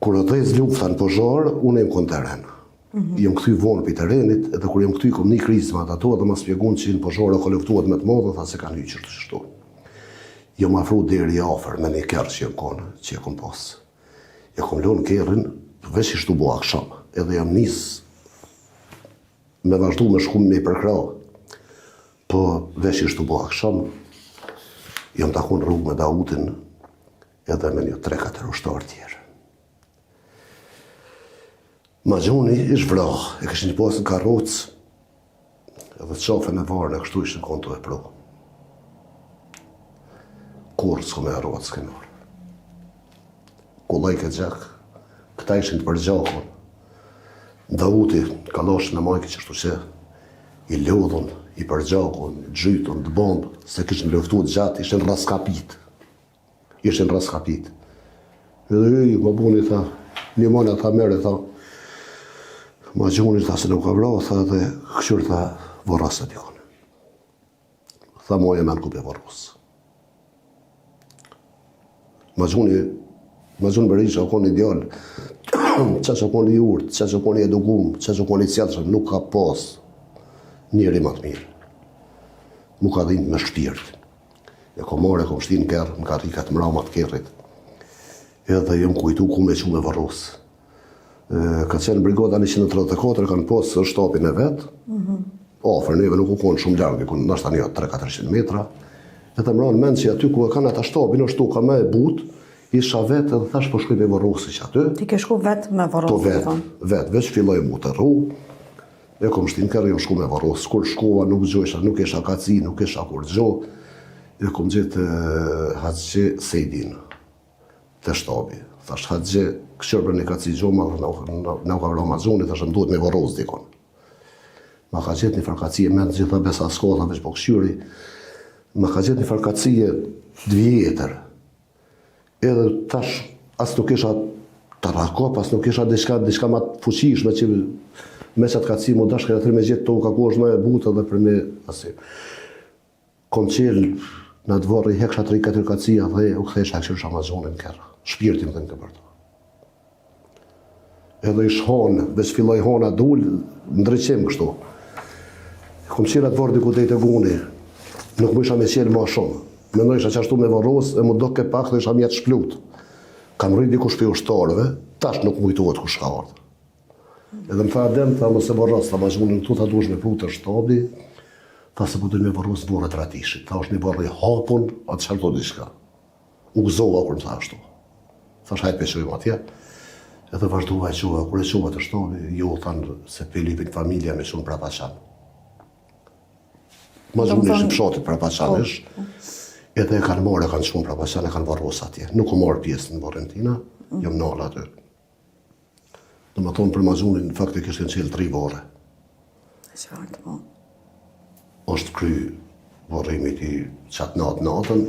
Kur u dhez lufta në Pozhar, unë jam kon n'terren. Mm -hmm. Jam kthy vonë prej terrenit, edhe kur jam kthy kom ni krismat ato edhe ma spjegun që në Pozhar ka luftuat me të madhe, tha se kanë hy qështu qështu. Jam afru deri afër me një kerr që jam konë, që e kom pas. E kom lonë kerrin, veç ish tu bo aksham, edhe jam nis me vazhdu me shku me i përkrah. Po veç ish tu bo aksham, jam taku në rrugë me Dautin, edhe me një 3-4 ushtarë tjerë. Maxhuni ish vra, e kishin pas në karrocë, edhe qafe me varë në kështu ishin konë tu e pru. Kurrë s'kom me harru atë skenar. Kullojke gjak, këta ishin të përgjakun. Dauti, kallashin e majke qështu që, i lodhun, i përgjakun, i gjytun, të bombë, se kishin luftu gjatë, ishin rraskapit. Ishin rraskapit. Edhe i, më buni, tha, një mona, tha, mere, tha, Maxhuni, tha, se nuk ka vra, tha, dhe këqyr, tha, vorrose dikun. Tha, moje me në ku pe vorros. Maxhuni, Maxhun Berisha, u konë një djalë, qaq u konë i urtë, qaq u konë i edukum, qaq u konë i sjellshëm, nuk ka pas njeri ma të mirë. Mu ka dhimbë me shpirt. E kom marrë, e kom shti në kerr, në karrikat mrama të kerrit. Edhe jam kujtu ku me çu me vorros. Ka qenë brigada 134, kanë pas shtabin e vet. Mm -hmm. Afër neve nuk u konë shumë larg, diku ndoshta një 3-400 metra. Edhe më ra n'mend që aty ku e kanë ata shtabin është toka më e butë, isha vetë edhe thash po shkoj me vorros që aty. Ti ke shku vetë me vorros? Po vetë, vetë, veç filloi mu terru. E kom shti n'kerr, jom shku me vorros. Kur shkova nuk gjojsha, nuk isha kaci, nuk isha kurgjo. E kom gjetë Haxhi Sejdin te shtabi. Thash Haxhi, këqyr për një kaci gjoma dhe na u ka vra Maxhuni, thash më duhet me vorros dikun. Ma ka gjetë një farë kacie, me të gjitha besa s'ka, tha veç po këqyri. Ma ka gjetë një farë kacie të vjetër. Edhe tash as nuk isha tarakop, as nuk isha diçka, diçka ma të fuqishme që me qatë kaci mu dashke aty me gjetë toka ku është më e butë edhe për me asi. Kom qelë në atë vorr i heksha 3-4 kacia dhe u kthesha e këqyrsha Maxhunin n'kerr. Shpirti më dhimke për to. Edhe ish honë, veç filloi hona dul, ndriçim kështu. Kom qelë atë vorr diku deri te guni. Nuk mujsha me qelë ma shumë. Mendojsha qashtu me vorros e mu doke pak dhe isha mjetë shplut. Kam rrit dikush prej ushtarëve, tash nuk m'kujtohet kush ka ardhë. Edhe më tha Adem, tha mos e vorros, tha Maxhunin këtu, tha duhesh me pru te shtabi, tha se po dojnë me vorros në vorret Ratishit. Tha është një vorr i hapun, atë çfarë do diçka. U gëzova kur më tha ashtu. Thash hajt pe çojmë atje. Edhe vazhdova e çova, kur e çova te shtabi, jo thanë se pe lypin familja me çu n'Prapaqan. Maxhuni ish i fshatit Prapaqan po. ish. Edhe e kanë marrë, e kanë çu n'Prapaqan, e kanë varros atje. Nuk u marrë pjesë në vorrin tina, mm. jam nalë aty. Domethonë për Maxhunin, në fakt e kishin qelë tri vorre. E qartë, po. Është kry vorrimi i tij qatë natë natën,